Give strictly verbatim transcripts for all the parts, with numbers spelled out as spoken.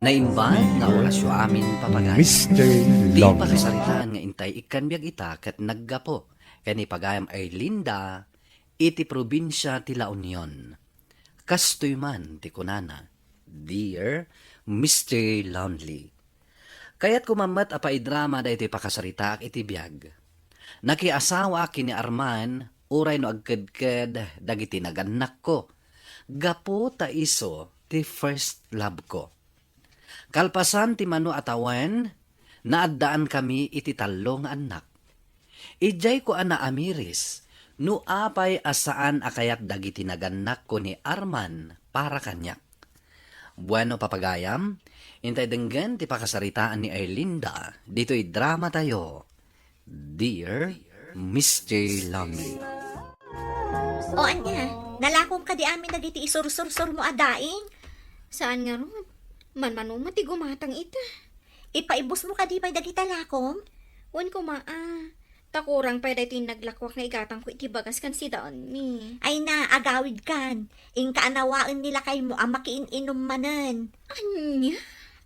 Naimbag nga orasyo amin, papagayam. Mister Ti Long. Pakasaritaan nga intay ikkan biag ita ket naggapu ken ni pagayam Erlinda iti probinsia ti La Union. Kastoy man ti kunana, "Dear Mister Lonely, kayatko man met a paidrama daytoy pakasaritaak iti biag. Nakiasawaak ken ni Arman uray no agkedked dagiti nagannakko, gapu ta isu ti first love ko. Kalpasan ti mano a tawen, naaddaankami iti tallo nga annak. Idiayko a naamiris no apay a saan a kayat dagiti nagannakko ni Arman para kaniak." Bueno, papagayam, intay denggen ti pakasaritaan ni Erlinda ditoy dramatayo, Dear Mister Lonely. O ania, nalakom kadi amin dagiti isursursurmo a daing? Saan ngarud? Manmano met ti gumatang ita. Ipaibusmo kadi pay dagita lakom? Wen koma a. Ta kurang pay daytoy naglakuak nga igatangko iti bagas ken sidaanmi. Ay na, agawidkan. Inka a nawaen ni lakaymo a makiin-inum manen. Ania?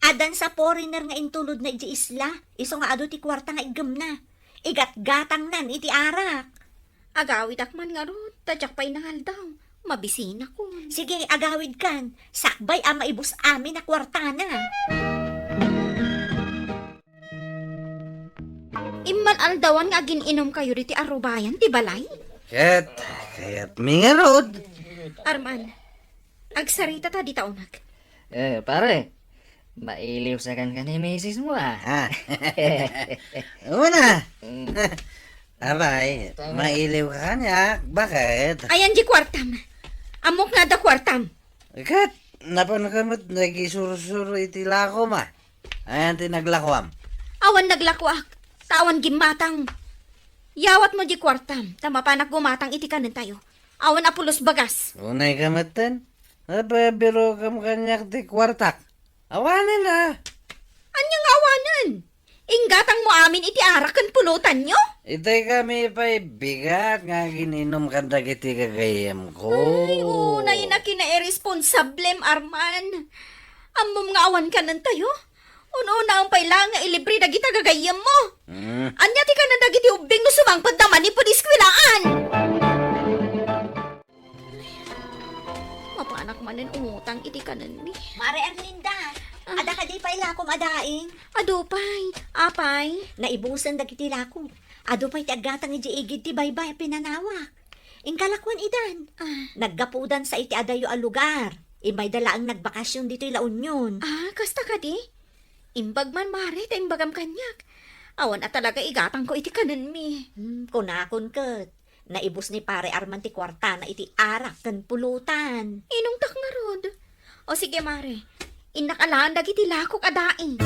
Addan sa foreigner nga intulodna idiay isla. Isu nga adu ti kuarta nga iggemna. Igatgatangnan iti arak. Agawidak man ngarud, ta diak pay nangaldaw. Mabisinakon. Sige, agawidkan. Sakbay a maibus amin a kuartana. Immal-aldawan nga agin-inumkayo ditoy arubayan ti balay? Ket, kayatmi ngarud. Arman, agsarita ta dita uneg. Eh, pare, mailiw sa kan ni misis mo, ah. Ah. Una. Mm. Abay, mailiw ka kaniak. Bakit? Ayan di kuartam. Ammok nga adda kuartam. Ket, napanka met nagisursuro iti lakom, ah. Ayan ti naglakuam. Awan naglakuak, ta awan gimmatang. Yawatmo di kuartam, ta mapanak gumatang iti kanentayo. Awan a pulos bagas. Unay ka metten. Napabiro kam kaniak ti kuartak. Awanen, ah. Anya nga awanen? Inggatangmo amin iti arak ken pulutanyo? Itay kami pay bigat nga agin-inum kadagiti gagayyemko. Ay, unay na kinairresponsablem, Arman. Ammom nga awan kanentayo? Ununaem pay la nga ilibre dagita gagayyemmo. Hmm. Ania ti kanen dagiti ubbing no sumangpetda manipud eskwelaan? Mapanak manen umutang iti kanenmi. Mare Erlinda, ah, adda kadi pay lakom a daing? Adu pay, apay? Naibusen dagiti lakom. Adu pay ti aggatang idiay igid ti baybay a pinanawak. Inka lakuan idan. Ah. Naggapudan sa iti adayo a lugar. Immayda laeng nagbakasyon ditoy La Union. Ah, kasta kadi? Imbag man, Mare, ta imbagam kaniak. Awan a talaga igatangko iti kanenmi. Hmm, kunakon ket. Naibus ni Pare Arman ti kuartana iti arak ken pulutan. Inungtak ngarud. O sige, Mare. Innak alaen dagiti lakok a daing.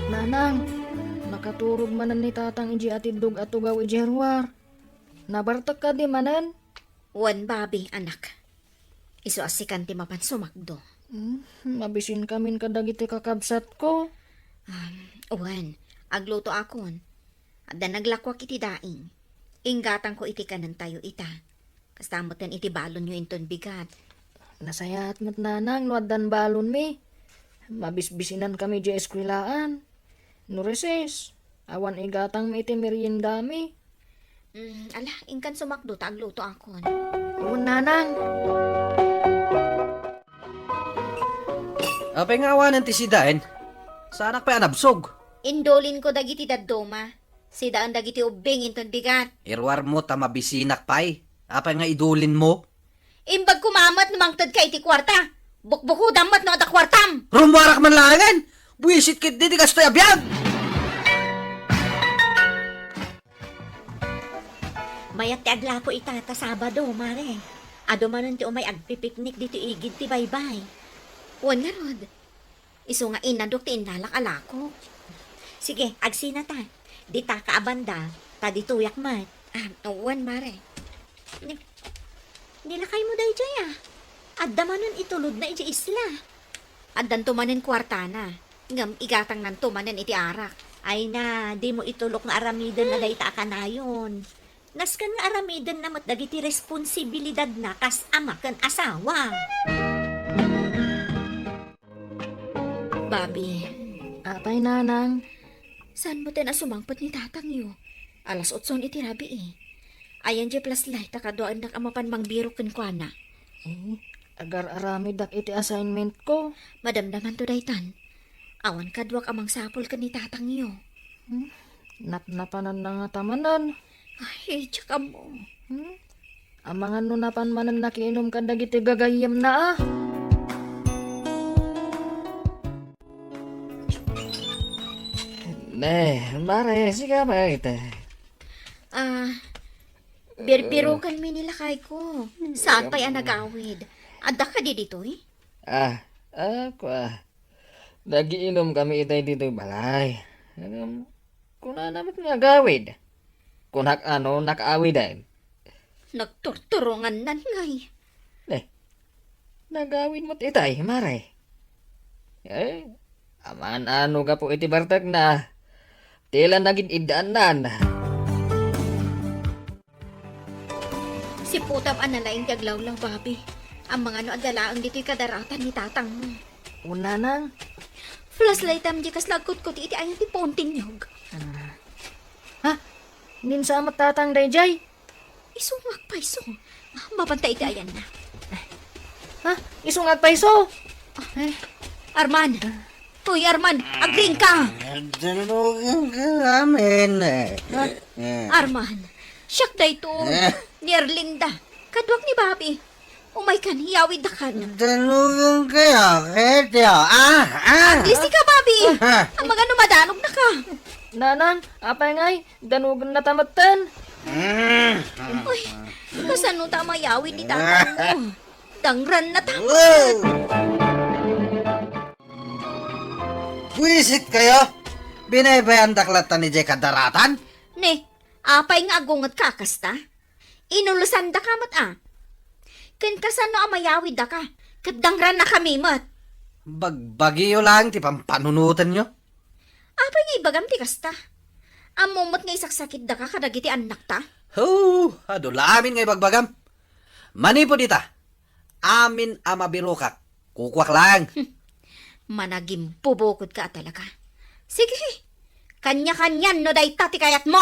Nanang, nakaturog manen ni Tatang idiay atiddog a tugaw idiay ruar. Nabartek kadi manen? Wen, babi, anak. Isu a sikan ti mapan sumakdo. Hmm, mabisinkamin kadagiti kakabsatko. Um, wen, aglutoakon. Adda naglakuak iti daing. Inggatangko iti kanentayo ita. Kasta metten iti balonyo inton bigat. Nasayaat met, Nanang, no addan balonmi. Mabisbisinankami idiay eskwelaan. No recess, awan igatangmi iti meriendami. Mm, ala, inkan sumakdo ta aglutoakon. Wen, Nanang. Apay nga awanen ti sidaen? Saanak pay a nabsog. Indulinko dagiti dadduma. Sidaen dagiti ubbing inton bigat. Iruarmo ta mabisinak pay. Apay nga idulinmo? Imbag koma met no mangtedka iti kuarta. Bukbukodam met no adda kuartam. Rummuarak man laengen. Buisit ketdi ti kastoy a biag. Mayat ti aglapo ita ta Sabado, Mare. Adu manen ti umay agpipiknik ditoy igid ti baybay. Wen ngarud. Isu nga inadok ti innalak a lakok. Sige, agsina ta. Ditaka a banda, ta ditoyak met. Ah, wen, Mare. Ni, ni lakaymo daydiay, ah. Adda manen itulodna idiay isla. Addanto manen kuartana. Ngem igatangnanto manen iti arak. Ay na, dimo itulok nga aramiden na dayta a kanayon. Nasken nga aramidenna met dagiti responsibilidadna kas ama ken asawa. Bobby. Apay, nanang? Saanmo ten a sumangpet ni tatangyo? Alas otson iti rabii. Ayan diay flashlight ta kaduaennak a mapan mangbiro kenkuana. Eh, agar-aramidek iti assignment ko. Madamdamanto daytan. Awan kaduak a mangsapul ken ni tatangyo. Hmm? Napnapananna ngata manen. Ay, diak ammo. Hmm? Amangan no napan manen nakiinum kadagiti gagayyemna, a? Ne, mare, sika ba ita? Ah, birbirokanmi ni lakayko. Saan pay a nagawid. Adda kadi ditoy? Ah, ah, kua. Nagiinumkami itay ditoy balay. Ngem, kunana met nga agawid. Kunak a no nakaawiden. Nagturturongannan ngay. Eh, nagawid met itay, mare. Eh, aman a no gapu iti bartekna, ti la nagid-iddaannan. Siputam a nalaing ti aglawlaw, Bobby. Amangan no adda laeng ditoy kadaratan ni tatangmo. O, nanang. Flashlightam diay kasla agkutkuti iti ayan ti puon ti niyog. Ah. Ha? Ninsa met tatang daydiay? Isu nga agpayso. Mapanta iti ayanna. Ha? Isu nga agpayso? Eh. Arman! Uy, Arman! Agriingka! Danugenka amin. Ha? Eh. Arman! Siak daytoy. Eh. Ni Erlinda. Kaduak ni Bobby. Umaykan, iyawiddakan. Danugenkayo, ketyo. Ah, ah. Aglisi ka, Bobby! Ah. Amangan no madanogna ka. Nanang, apay ngay, danogennata metten. Mm. Uy, kasano ta mayawid ni tatangmo? Dangrannata. Wow! Buisitkayo! Binaybayandak latta ni jay kadaratan? Ne, apay nga agungetka a kasta? Inulusandaka met a. Ken kasano a mayawiddaka, ket dangrannakami met? Bagbagiyo laeng ti pampanunotenyo. Apay nga ibagam ti kasta? Ammom met nga isaksakitdaka kadagiti annakta? Ho, adu la amin nga ibagbagam. Manipud ita, amin a mabirokak, kukuak laeng. Hmm. Managimbubukodka a talaga. Sige, kanya-kanyan no dayta ti kayatmo.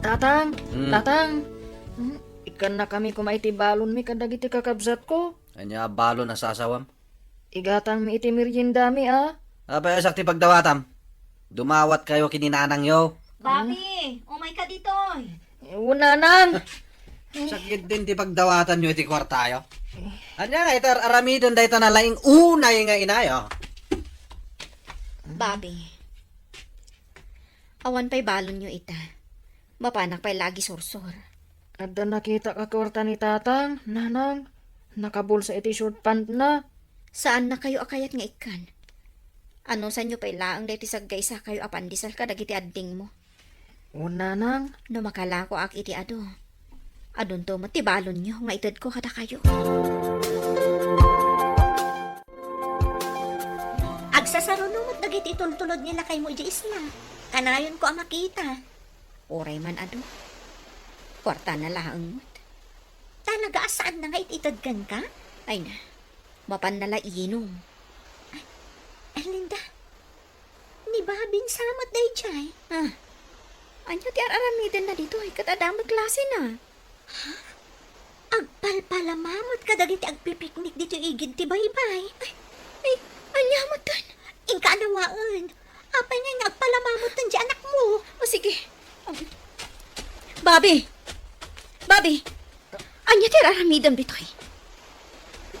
Tatang, Hmm. Tatang. Hmm, ikkannakami koma iti balonmi kadagiti kakabsatko. Ania a balon a sasawam? Igatangmi iti meriendami, a. Apay a siak ti pagdawatam? Dumawatkayo ken ni nanangyo. Bobby, umayka ditoy. O, nanang. Siak ketdin ti pagdawatanyo iti kuartayo. Ania nga iti ar-aramiden dayta nalaing unay nga inayo? Bobby, awan pay balonyo ita. Mapanak pay la agisursor. Adda nakitak a kuarta ni tatang, nanang. Nakabulsa iti short pantna. Saannakayo a kayat nga ikkan. Anusanyo pay laeng daytoy saggaysakayo a pandesal kadagiti addingmo. O, nanang. No makalakoak iti adu, adunto met ti balonyo nga itedko kadakayo. Agsasaruno met dagiti itultulod ni lakaymo idiay isla. Kanayonko a makita. Uray man adu, kuartana laeng met. Talaga a saanna nga it-ited kenka? Ay na, mapanna la iyinom. Ay, Erlinda, ni Bobby sa met daydiay. Ah, ania ti ar-aramidenna ditoy ket adda met klasena? Ha? Agpalpalama met kadagiti agpipiknik ditoy igid ti baybay. Ay, ay, ania met ten? Inka a nawaen. Apay ngay nga agpalama met ten diay anakmo? O, sige. Bobby! Bobby! Ania ti ar-aramidem ditoy?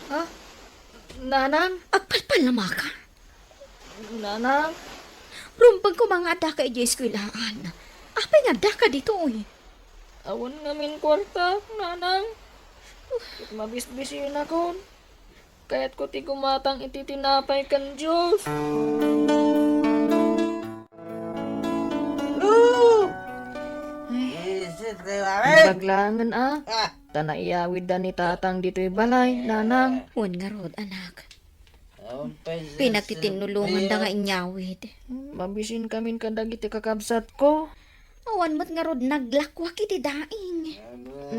Ha? Nanang? Agpalpalamaka? Nanang? Rumbeng koma nga addaka idiay eskuelaan. Apay nga addaka ditoy? Awan ngamin kuarta, nanang. Ket mabisbisinakon. Kayatko ti gumatang iti tinapay ken juice. Isit kayo, amin. Baglangen, a. Ah. Ta naiyawidda ni tatang ditoy balay, nanang. Wen ngarud, anak. Pinagtitinulonganda nga inyawid. Mabisinkamin kadagiti kakabsatko. Awan met ngarud naglakuak iti daing.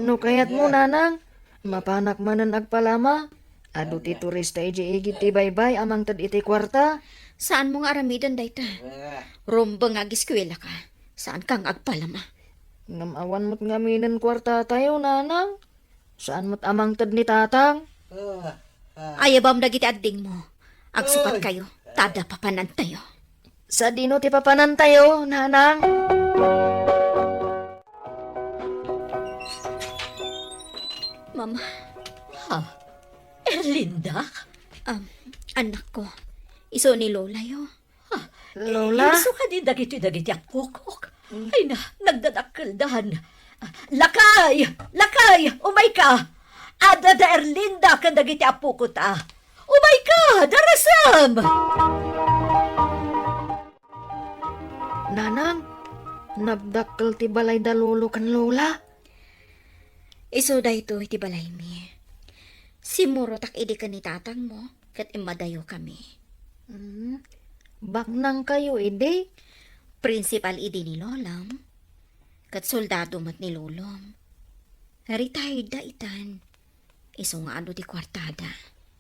No kayatmo, nanang, mapanak manen agpalama. Adu ti turista idiay igid ti baybay a mangted iti kuarta. Saanmo nga aramiden dayta. Rumbeng nga agiskuelaka. Saanka nga agpalama. Ngem awan met ngaminen kuartatayo, nanang. Saan met a mangted ni tatang? Ayabam dagiti addingmo. Agsupatkayo, ta adda papanantayo. Sadino ti papanantayo, nanang? Mama. Ha? Erlinda? Um, anakko, isu ni Lolayo. Ah, Lola? Isu kadi dagiti, dagiti appokok. Ay na, nagdadakkeldan. Ah, lakay! Lakay! Umayka! Adda da Erlinda ken dagiti appokota. Umayka! Darasem! Nanang, nagdakkel ti balay da Lolo ken Lola. Isu daytoy ti balaymi. Simmurotak idi ken ni tatangmo, ket immadayokami. Hmm, baknangkayo idi? Prinsipal idi ni Lolom, ket soldado met ni Lolom. Retired da itan. Isu nga adu ti kuartada.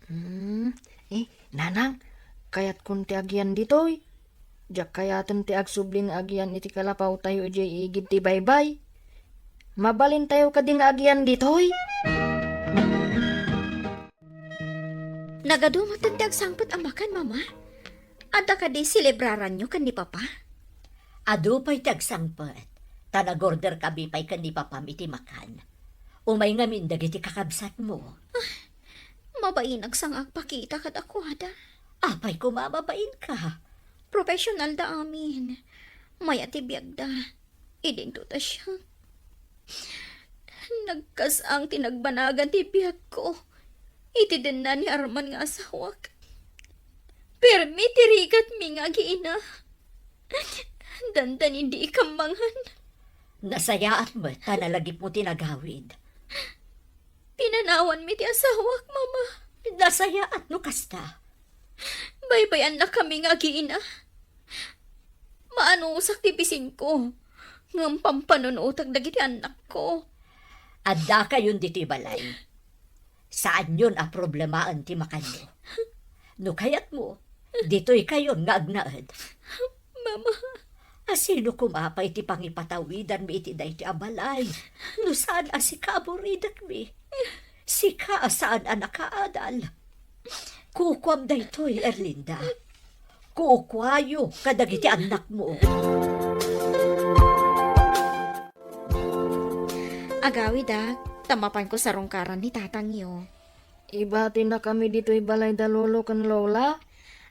Hmm, eh, nanang, kayatkon ti agian ditoy. Diak kayaten ti agsubli nga agian iti kalapawtayo idiay igid ti baybay. Mabalintayo kadi nga agian ditoy? Nagadu met ti agsangpet a makan, Mama? Adda kadi selebraranyo ken ni Papa? Adu pay ti agsangpet, ta nag-order kami pay ken ni Papam iti makan. Umay ngamin dagiti kakabsatmo. Ah, mabain agsang agpakita kadakuada. Apay koma mabainka? Professional da amin. Mayat ti biagda. Idinto ta siak. Nagkas-ang ti nagbanagan ti biagko iti denna ni Arman nga asawak. Permi ti rigatmi nga agiina. Dandani diak mangan. Nasayaat met ta nalagipmo ti nagawid. Pinanawanmi ti asawak, Mama. Nasayaat no kasta. Baybay-annakami nga agiina. Maanusak ti bisinko, ngem pampanunotak dagiti annakko. Addakayon ditoy balay. Saanyon a problemaen ti makanyo. No kayatmo, ditoykayon nga agnaed. Mama. A sino koma pay ti pangipatawidanmi iti daytoy a balay? No saan a sika a buridekmi. Sika a saan a nakaadal. Kukuam daytoy, Erlinda. Kukuayo kadagiti annakmo. Agawidak, ta mapanko sarungkaran ni tatangyo. Ibatinakami ditoy balay da lolo ken lola?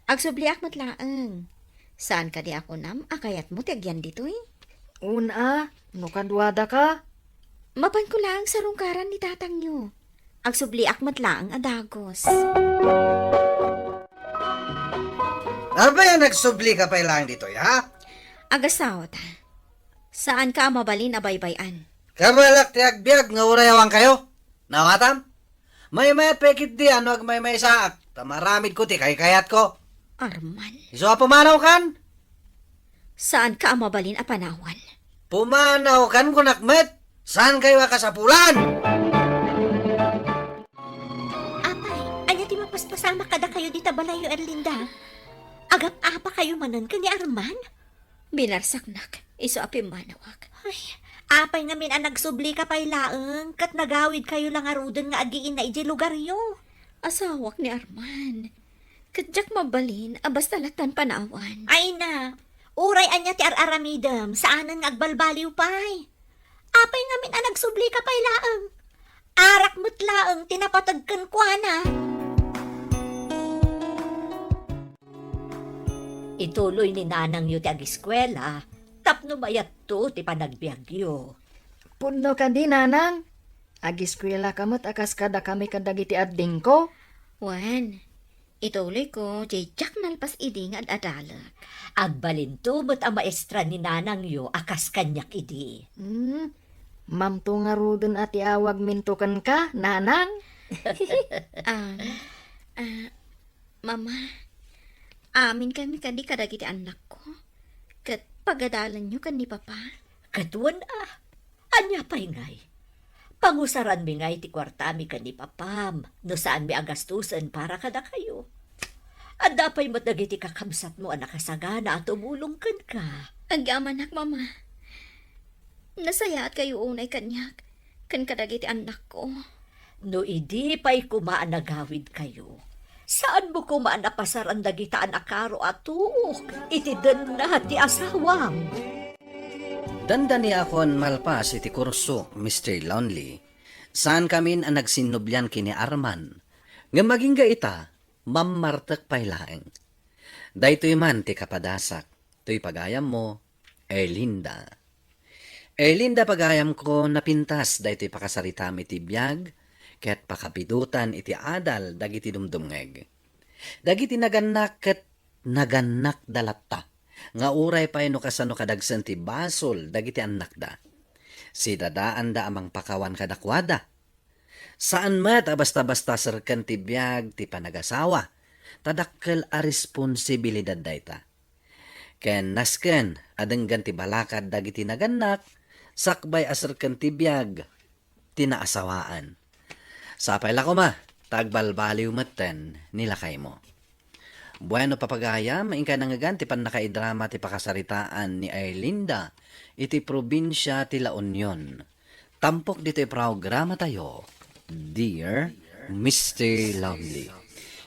Agsubliak met laeng. Saan kadi a kunam a kayatmo ti agyan ditoy? Una, no kaduadaka. Mapanko laeng sarungkaran ni tatangyo. Agsubliak met laeng a dagos. Apay a nagsublika pay laeng ditoy, ha? Agasawata. Saanka a mabalin a baybay-an. Kabalak ti agbiag nga uray awankayo. Nawatam? Maymayat pay ketdi a no agmaymaysaak, ta maaramidko ti kaykayatko. Arman. Isu a pumanawkan? Saanka a mabalin a panawan. Pumanawkan kunak met, saankayo a kasapulan! Apay, ania ti mapaspasamak kadakayo dita balayyo, Erlinda? Agap-apakayo manen ken ni Arman? Binarsaknak, isu a pimmanawak. Ay, apay ngamin a nagsublika pay laeng, ket nagawidkayo la ngaruden nga agiinna idiay lugaryo? Asawak ni Arman. Ket diak mabalin a basta lattan panawan. Ay na, uray ania ti ar-aramidem, saanen nga agbalbaliw pay. Apay ngamin a nagsublika pay laeng? Arak met laeng ti napateg kenkuana. Ituloy ni nanangyo ti agiskuela tapno mayatto ti panagbiagyo. Pudno kadi, nanang? Agiskuelaka met a kas kadakami kadagiti addingko? Wen, ituloyko diay diak nalpas idi nga ad-adalek. Agbalinto met a maestra ni nanangyo a kas kaniak idi. Hmm, mamto ngaruden a ti awagminto kenka, nanang? Ah, ah, Mama, amin kami kadi kadagiti annakko, ket pagadalanyo ken ni Papa? Ket wen a, ania pay ngay? Pangusaranmi ngay ti kuartami ken ni papam no saanmi a gastusen para kadakayo. Adda pay met dagiti kakabsatmo a nakasagana a tumulong kenka. Agyamanak, Mama. Nasayaat kayo unay kaniak, ken kadagiti annakko. No idi pay koma a nagawid kayo, saanmo koma a napasaran dagita a nakaro a tuok iti denna ti asawam. Dandaniakon malpas iti kurso, Mister Lonely. Saankamin a nagsinnublian ken ni Arman. Ngem agingga ita, mammartek pay laeng. Daytoy man ti kapadasak, toy pagayammo, Erlinda. Erlinda, pagayamko, napintas daytoy pakasaritam iti biag, ket pakapidotan iti adal dagiti dumdumngeg. Dagiti nagannak ket nagannakda latta, nga uray pay no kasano kadagsen ti basol dagiti annakda. Sidadaanda a mangpakawan kadakuada. Saan met a basta-basta serken ti biag ti panagasawa, ta dakkel a responsibilidad dayta. Ken nasken a denggen ti balakad dagiti nagannak, sakbay a serken ti biag ti naasawaan. Sapay la koma, ta agbalbaliw metten ni lakaymo. Bueno, papagayam, inka nangngegan ti pannakaidrama ti pakasaritaan ni Erlinda iti probinsia ti La Union. Tampok ditoy programatayo, Dear Mister Lonely.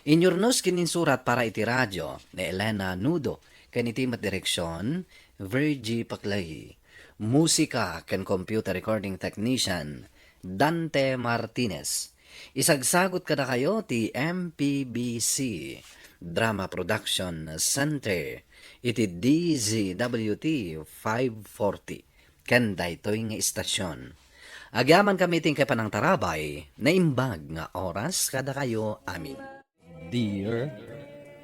Inyurnos ken insurat para iti radio ni Elena Nudo, ken iti met direksion, Virgie Paclay. Musika ken computer recording technician, Dante Martinez. Isagsagut kadakayo ti M P B C Drama Production Center iti D Z W T five forty. Ken daytoy nga istasyon. Agyamankami iti inkay panangtarabay, naimbag nga oras kadakayo amin. Dear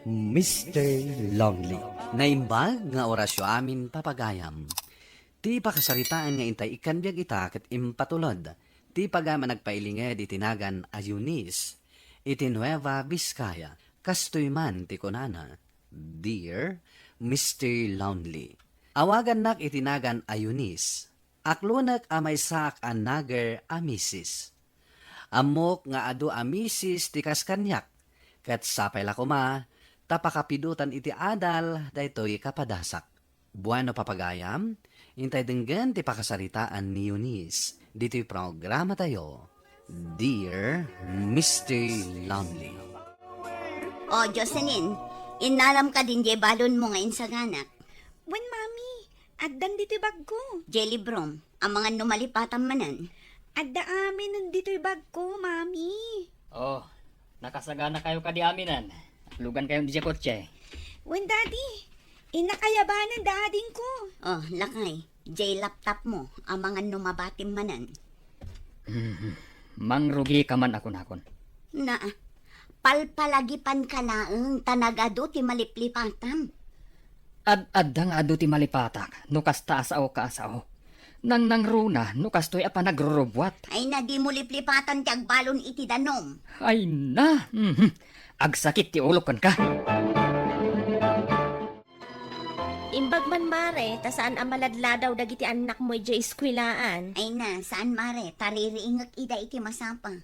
Mister Lonely. Naimbag nga orasyo amin, papagayam. Ti pakasaritaan nga intay ikkan biag ita ket impatulod ti pagayam a nagpailinged iti nagan a Eunice iti Nueva Vizcaya. Kastoy man ti kunana, Dear Mister Lonely. Awagannak iti nagan a Eunice. Aklonek a maysaak a nager a misis. Ammok nga adu a misis ti kas kaniak, ket sapay la koma ta pakapidotan iti adal daytoy kapadasak. Bueno, papagayam, intay denggen ti pakasaritaan ni Eunice ditoy programatayo, Dear Mister Lonely. O, Jocelyn, innalam kadin diay balonmo nga insaganak? Wen, Mami, addan ditoy bagko. Jelly Brom, amangan no malipatam manen. Adda aminen ditoy bagko, Mami. Oh, nakasagana kayo kadi aminen. Lugan kayo diay kotse. Wen, Daddy, innak ayabanen da adingko. Oh, lakay, diay laptopmo, amangan no mabatim manen. Mhm. Mangrugi ka man a kunakon. Na, palpalagipan ka laeng ta nagadu ti maliplipatam. Ad-adda nga adu ti malipatak no kasta a sao ka a sao. Nangnangruna no kastoy a panagrurubbuat. Ay na, dimo liplipatan ti agbalon iti danum. Ay na, mhm. Agsakit ti ulok kenka. Imbag man, Mare, ta saan a maladladaw dagiti annakmo idiay eskuelaan. Ay na, saan, Mare, ta ririingek ida iti masapa.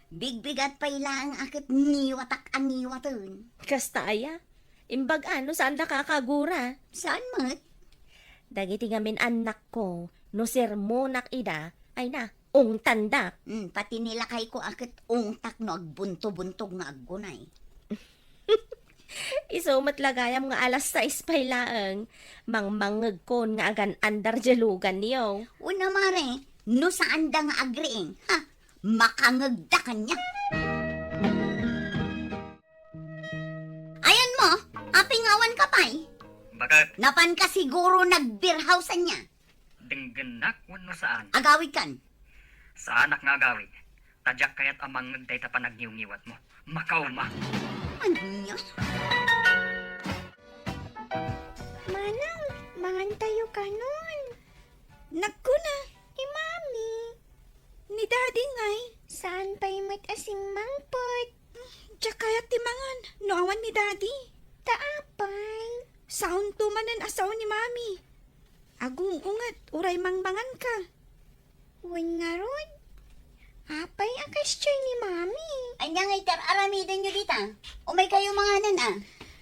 Bigbigat pay laeng a ket ngiwatak a ngiwaten. Kasta aya? Imbag a no saan da kakagura? Saan met? Dagiti ngamin annakko, no sermonak ida, ay na, ungtandak. Hmm, pati ni lakayko a ket ungtak no agbunto-buntog nga aggunay. Isu met la gayam nga alas sais pay laeng, mangmangngegkon nga agan-andar diay luganyo. Una, Mare, no saanda nga agriing, ha, makangegda kaniak. Ayanmo, apingawan ka pay? Bakit? Napan ka siguro nag-beer house ania? Denggennak wenno saan? Agawidkan. Saanak nga agawid. Ta diak kayat a mangngeg dayta panagniwngiwatmo. Makauma. Ania? Manang, mangantayo kanon. Nagkuna, ni Mami. Ni Daddy ngay? Saan pay met a simmangpet? Diak kayat ti mangan no awan ni Daddy. Ta apay? Saonto manen a sao ni Mami. Agung-unget, uray mangmanganka. Wen ngarud, apay a kasdiay ni Mami? Ania ngay ti ar-aramidenyo dita? Umay kayo manganen, a?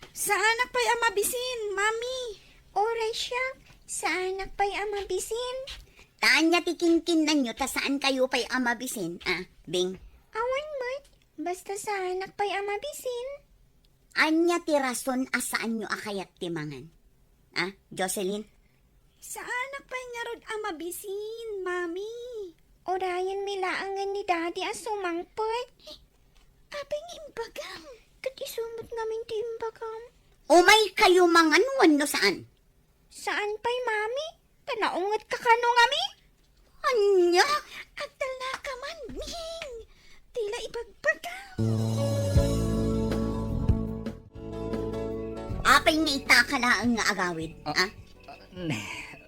Saanak pay a mabisin, Mami. Uray siak, saanak pay a mabisin. Ta ania ti kinkinnanyo ta saan kayo pay a mabisin, a, Bing? Awan met, basta saanak pay a mabisin. Ania ti rason a saanyo a kayat ti mangan? A, Jocelyn? Saanak pay ngarud a mabisin, Mami. Urayenmi laengen ni Daddy a sumangpet. Apay nga imbagam? Ket isu met ngamin ti imbagam. Umay kayo mangan wenno saan? Saan pay, Mami? Ta naungetka kano ngamin? Ania? Agtalnaka man, Bing! Dila ibagbagam. Apay nga itaka laeng nga agawid, a? Ah, ah, ne,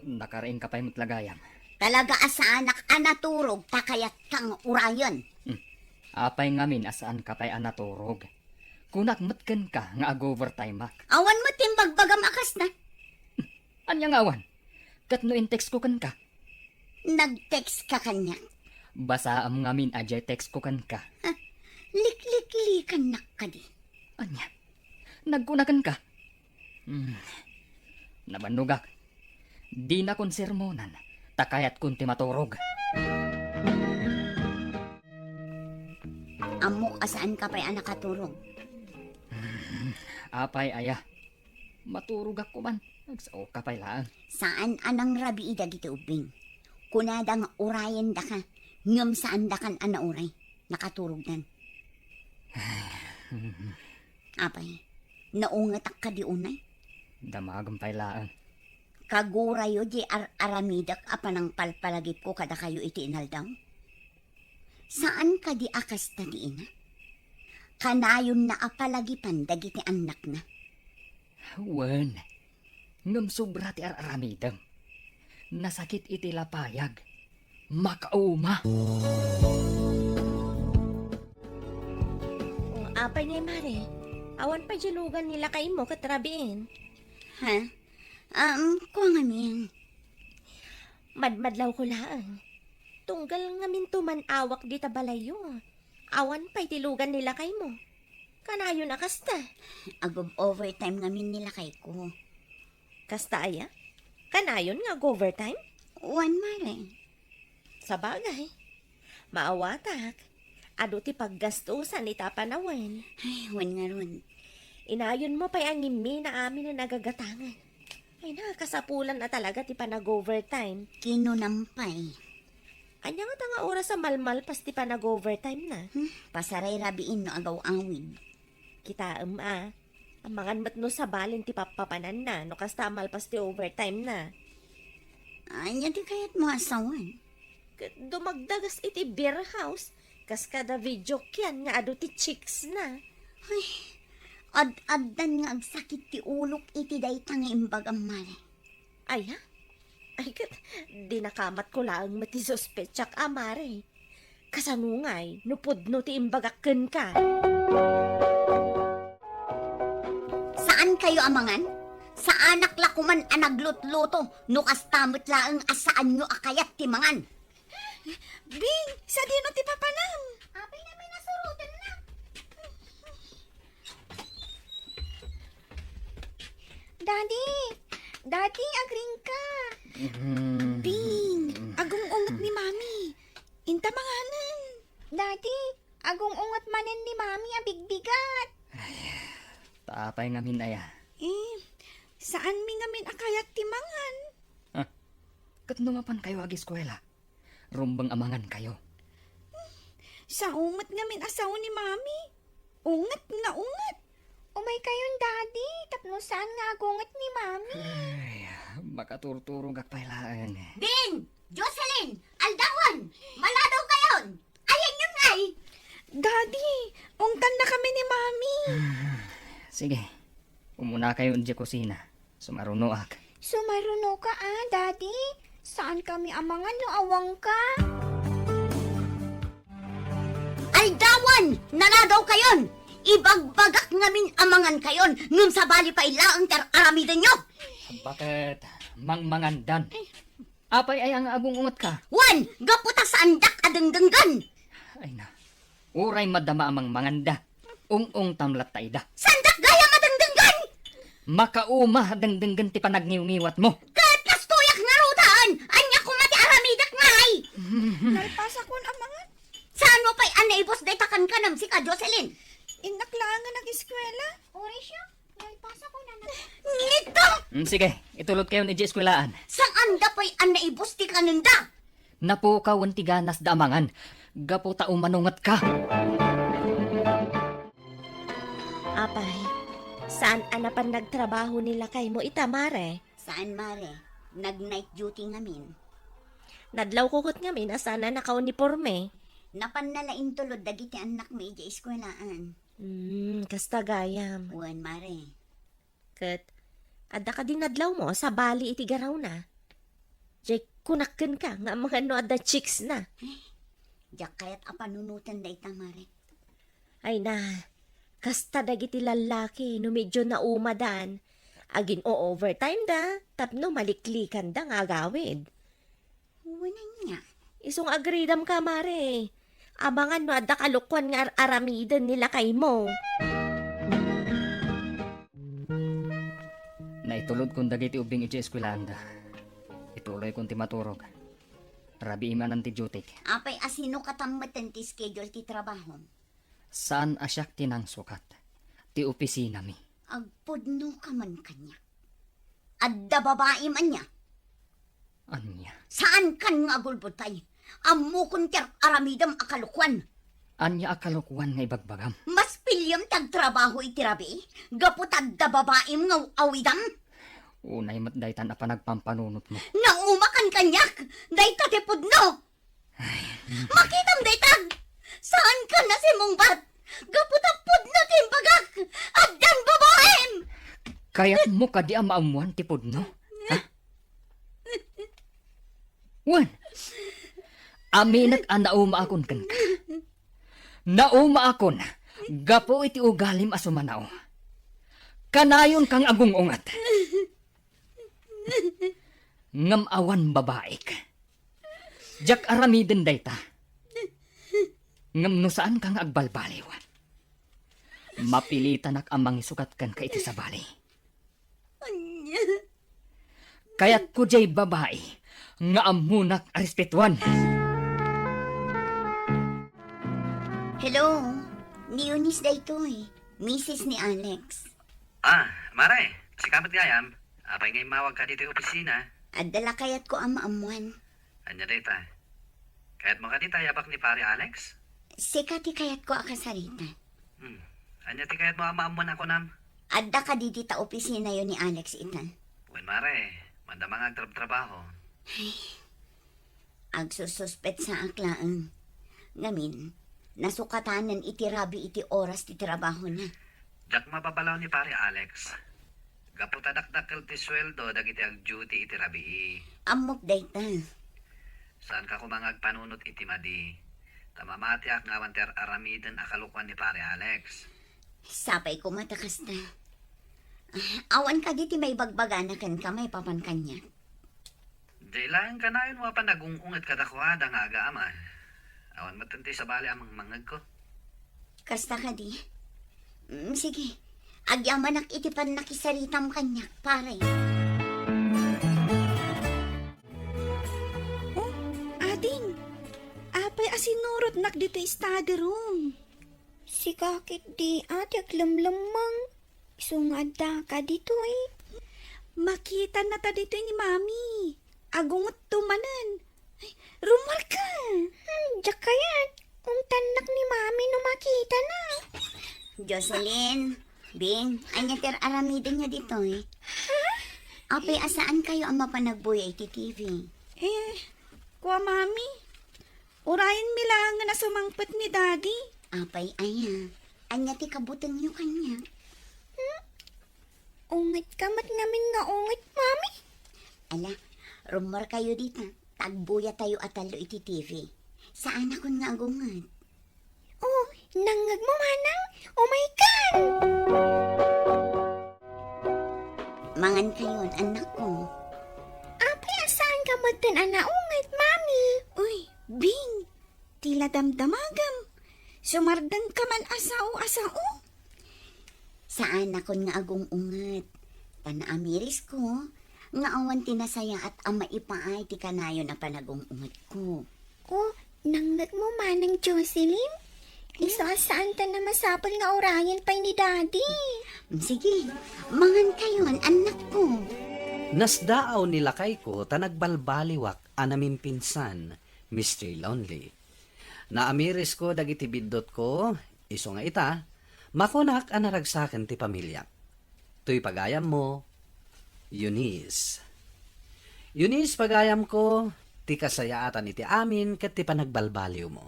nakariingka pay met la gayam. Talaga a saanak a naturog ta kayatka nga urayen. Hmm. Apay ngamin a saanka pay a naturog? Kunak met kenka nga ag-overtimeak. Awan met ti imbagbagam a kasta. Hmm. Ania nga awan? Ket no in-textko kenka? Nag-textka kaniak? Basaem ngamin a diay textko kenka. Ha? Likliklikannak kadi? Ania? Nagkuna kenka? Hmm. Nabannogak. Dinakon sermonan, ta kayatkon ti maturog. Ammok a saanka pay a nakaturog. Hmm. Apay aya? Maturogak koman. Agsaoka pay laeng. Saan a nangrabii dagiti ubbing. Kunada nga urayendaka, ngem saandakan a nauray. Nakaturogdan. Apay, naungetak kadi unay? Damagem pay laeng. Kagurayo diay ar-aramidek a panangpalpalagipko kadakayo iti inaldaw? Saan kadi a kasta ti ina? Kanayonna a palagipan dagiti annakna. Wen, ngem sobra ti ar-aramidem. Nasakit iti lapayag. Makauma. O, apay ngay, Mare? Awan pay diay lugan ni lakaymo ket rabiin. Ha? Um, kua ngamin. Madmadlawko laeng. Tunggal ngaminto man-awak dita balayyo. Awan pay ti lugan ni lakaymo. Kanayon a kasta. Ag-overtime ngamin ni lakayko. Kasta aya? Kanayon nga ag-overtime? Wen, Mare. Sabagay. Maawatak. Adu ti paggastusan ita a panawen. Ay, wen ngarud. Inayonmo pay a ngimmina aminen a gagatangen. Ay, nakasapulan a talaga ti panag-overtime. Kinunam pay. Ania ngata nga oras a malmalpas ti panag-overtime na? Hmm, pasaray rabiin no agaw-awid. Kitaem a. Amangan met no sabalin ti pappapananna no kasta a malpas ti overtime na. Ania ti kayatmo a sawen? Ket dumagdagas iti beer house, kas kada video kian nga adu ti chicks na. Ay, ad-addan nga agsakit ti ulok iti dayta nga imbagam, Mare. Aya? Ay, ket, dinakamatko laeng met ti suspetsak a, Mare. Kasano ngay no pudno ti imbagak kenka? Saan kayo a mangan? Saanak la koman a naglutluto no kasta met laeng a saanyo a kayat ti mangan. Bing, sadino ti papanam? Apay na may nasurotennak. Daddy! Daddy, agriingka! Mm. Bing, agung-unget ni Mami. Inta manganen. Daddy, agung-unget manen ni Mami a bigbigat. Ay, ta apay ngamin aya? Eh, saanmi ngamin a kayat ti mangan. Ah, ket no mapan kayo agiskuela? Rumbeng a mangan kayo. Sao met ngamin a sao ni Mami. Unget nga unget. Umay kayon, Daddy, tapno saan nga agunget ni Mami. Ay, makaturturogak pay laeng. Bing! Jocelyn! Aldawan! Maladaw kayon! Ayanyon ngay! Daddy, ungtanna kami ni Mami. Sige, umuna kayo idiay kusina. Sumarunoak. Sumarunoka, a, Daddy? Saan kami a mangan no awanka? Aldawan! Naladaw kayon! Ibagbagak ngamin a mangan kayon, ngem sabali pay laeng ti ar-aramidenyo! Baket, Mangmangandan. Apay aya nga agung-ungetka? Wen, gapu ta saandak a dengdenggen. Ay na. Uray madama a mangmanganda. Ung-ungtam latta ida. Saandak gayam a dengdenggen! Makauma a dengdenggen ti panagniwngiwatmo. Ket kastoyak ngaruden! Ania koma ti aramidek ngay? Nalpasakon a mangan. Saanmo pay a naibus dayta kankanam sika, Jocelyn? Innak laeng nga nag-eskuela. Uri siya. Nalpasakon a mangan. Nito! Mm, sige, itulodkayon idiay eskuelaan. Saanda pay a naibus ti kanenda? Napukawen ti ganasda a mangan, gapu ta umanungetka. Apay, saan a napan nagtrabaho ni lakaymo ita, Mare? Saan, Mare. Nag-night duty ngamin. Nadlawko ket ngamin a saan a nakauniporme. Napanna la intulod dagiti annakmi idiay eskuelaan. Hmm, kasta gayam. Wen, Mare. Ket, adda kadi nadlawmo a sabali iti garawna? Diay kunak kenka nga amangan no adda chicks na. Diak kayat a panunoten dayta, Mare. Ay na, kasta dagiti lallaki no medyo naumadan, agin-o-overtime da tapno maliklikanda nga agawid. Wen ania? Isu nga agridamka, Mare. Amangan no adda kalokuan nga ar-aramiden ni lakaymo. Naitulodkon dagiti ubbing idiay eskuelaanda. Ituloykon ti maturog. Rabii manen ti dutyk. Apay a sinokatam metten ti schedule ti trabahom? Saan a siak ti nangsukat. Ti opisinami. Agpudnoka man kaniak. Adda babaim ania? Ania? Saankan nga agulbod pay. Ammokon ti ar-aramidem a kalokuan. Ania a kalokuan nga ibagbagam? Mas piliem ti agtrabaho iti rabii gapu ta adda babaim nga aw-awidam. Unay met daytan a panagpampanunotmo. Naumakan kaniak, dayta ti pudno. Makitam dayta! Saankan a simungbat! Gapu ta pudno ti imbagak! Addan babaim! Kayatmo kadi a maammuan ti pudno? Ha? Wen, aminek a naumaakon kenka. Naumaakon gapu iti ugalim a sumanao. Kanayonka nga agung-unget. Ngem awan babaik. Diak aramiden dayta. Ngem no saanka nga agbalbaliw, mapilitanak a mangisukat kenka iti sabali. Ania? Kayatko diay babai nga ammonak a respetuan. Hello, ni Eunice daytoy, misis ni Alex. Ah, Mare, sika met gayam. Apay nga immawagka ditoy opisina? Adda la kayatko a maammuan. Ania dayta? Kayatmo kadi ta ayabak ni Pare Alex? Sika ti kayatko a kasarita. Hmm. Ania ti kayatmo a maammuan a kunam? Adda kadi dita opisinayo ni Alex ita? Wen, Mare, madama nga agtrabtrabaho. Ay, agsususpetsaak laeng. Ngamin, nasukatanen iti rabii iti oras ti trabahona. Diak mababalaw ni Pare Alex. Gapu ta dakdakkel ti sueldo dagiti agduty iti rabii. Ammok dayta. Saanka koma nga agpanunot iti madi, ta mamatiak nga awan ti ar-aramiden a kalokuan ni Pare Alex. Sapay koma ta kasta. Ah, awan kadi ti maibagbagana kenka maipapan kaniak? Diay laeng kanayon mapan nagung-unget kadakuada nga agama. Awan met ti sabali a mangmangngegko. Kasta kadi? Mm, sige. Agyamanak iti pannakisaritam kaniak, pare. Oh, ading. Apay a sinurotnak ditoy study room? Sika ketdi a ti aglemlemmeng. Isu nga addaka ditoy. Makitanna ta ditoy ni Mami. Agungetto manen. Ay, rummuarka. Hmm, diak kayat. Ungtannak ni Mami no makitana. Jocelyn, Bing, ania ti ar-aramidenyo ditoy? Ha? Apay a saankayo a mapan agbuya iti T V? Eh, kua Mami, urayenmi laengen a sumangpet ni Daddy. Apay aya? Ania ti kabutengyo kaniak? Hmm? Ungetka met ngamin nga unget, Mami. Ala, rummuarkayo dita. Ta agbuyatayo a tallo iti T V. Saanakon nga agunget. Oh, nangngegmo manang? Umaykan! Mangankayon, annakko. Tan a naunget, Mami. Uy, Bing, tila damdamagam. Sumardengka man a sao a sao. Saanakon nga agung-unget. Ta naamirisko nga awan ti nasayaat a maipaay ti kanayon a panagung-ungetko. O, nangngegmo, Manang Jocelyn? Isu a saantan a masapul nga urayen pay ni Daddy. Sige, mangankayon, annakko. Nasdaaw ni lakayko ta nagbalbaliwak a namimpinsan, Mister Lonely. Naamirisko dagiti biddutko, isu nga ita, makunak a naragsaken ti pamiliak. Toy pagayammo, Eunice. Eunice, pagayamko, ti kasayaatan iti amin ket ti panagbalbaliwmo.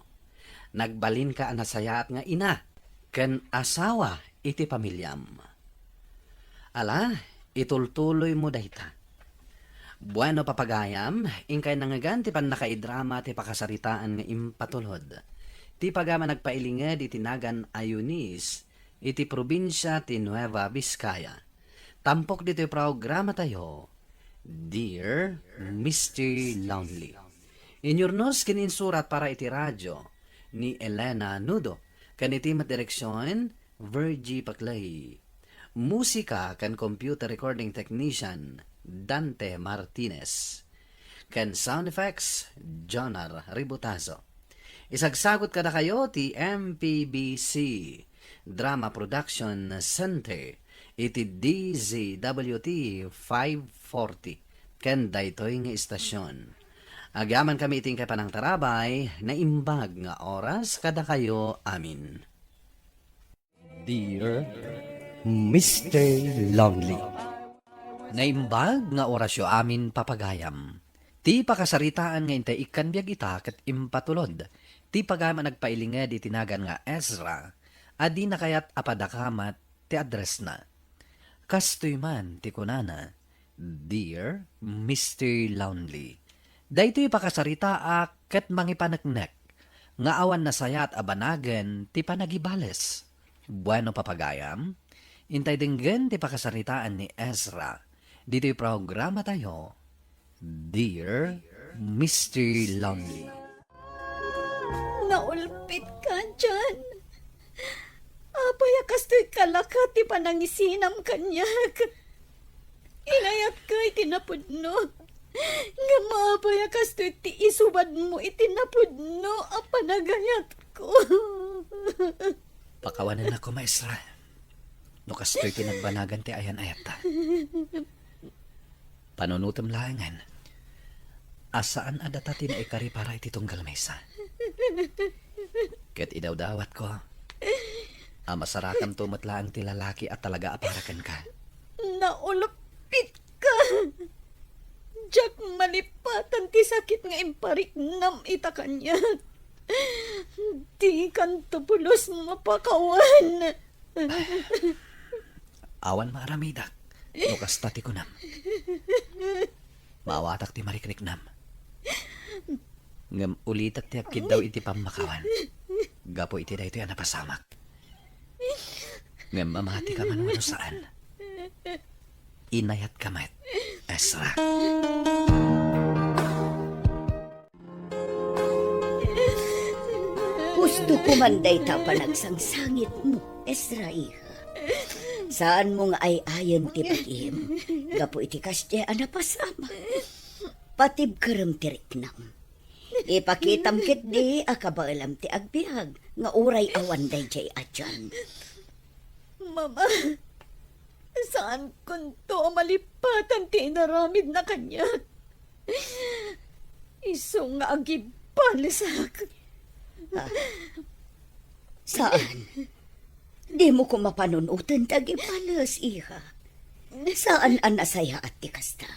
Nagbalinka a nasayaat nga ina ken asawa iti pamiliam. Ala, itultuloymo dayta. Bueno, papagayam, inkay nangngegan ti pannakaidrama ti pakasaritaan nga impatulod. Ti pagayam a nagpailinged iti nagan a Eunice iti probinsia ti Nueva Vizcaya. Tampok ditoy programatayo, Dear Mister Lonely. Inyurnos ken insurat para iti radio ni Elena Nudo, ken iti met direksion, Virgie Paclay. Musika ken computer recording technician, Dante Martinez. Ken sound effects, Jonar Ributazo. Isagsagut kadakayo ti M P B C Drama Production Center iti D Z W T five forty ken daytoy nga istasyon. Agyamankami iti inkay panangtarabay, naimbag nga oras kadakayo amin. Dear Mister Lonely. Naimbag nga orasyo amin, papagayam. Ti pakasaritaan nga intay ikkan biag ita ket impatulod ti pagayam a nagpailinged iti nagan nga Ezra a di nakayat a padakamat ti addressna. Kastoy man ti kunana, Dear Mister Lonely, daytoy pakasaritaak ket mangipaneknek nga awan nasayaat a banagen ti panagibales. Bueno, papagayam, intay denggen ti pakasaritaan ni Ezra ditoy programatayo, Dear Mister Lonely. Naulpitka, John. Apay a kastoy kalakat ti panangisinam kaniak? Inayatka iti napudno. Ngem apay a kastoy ti isubadmo iti napudno a panagayatko? Pakawanennak koma, Ezra, no kastoy ti nagbanagan ti ayan-ayatta. Panunotem laengen a saan a data ti naikari para iti tunggal maysa. Ket idawdawatko a masarakanto met laeng ti lalaki a talaga a para kenka. Naulpitka! Diak malipatan ti sakit nga impariknam ita kaniak. Dikanto pulos mapakawan. Awan maaramidak no kasta ti kunam. Maawatak ti marikriknam. Ngem ulitek ti agkiddaw iti pammakawan gapu iti daytoy a napasamak. Ngem mamatika man wenno saan, inayatka met, Ezra. Husto ko man dayta a panagsangsangitmo, Ezra, iha. Saanmo nga ay-ayen ti bagim gapu iti kasdiay a napasamak. Patibkerem ti riknam. Ipakitam ketdi a kabaelam ti agbiag nga uray awan daydiay a tiyan. Mama, saankonto a malipatan ti inaramidna kaniak. Isu nga agibalesak. Ah, saan? Dimo koma panunoten ti agibales, iha. Saan a nasayaat ti kasta.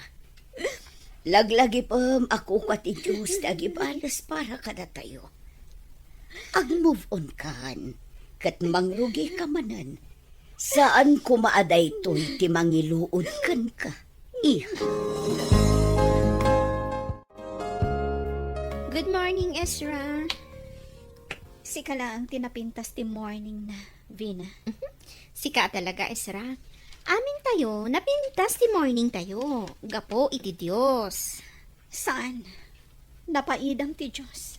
Laglagipem a kukua ti Dios ti agibales para kadatayo. Ag-move on kan, ket mangrugika manen. Saan koma a daytoy ti mangiluod kenka, iha. Good morning, Ezra. Sika laeng ti napintas ti morning na, Vina. Sika talaga, Ezra. Amintayo, napintas ti morning tayo. Gapu iti Dios. Saan. Napaidam ti Dios.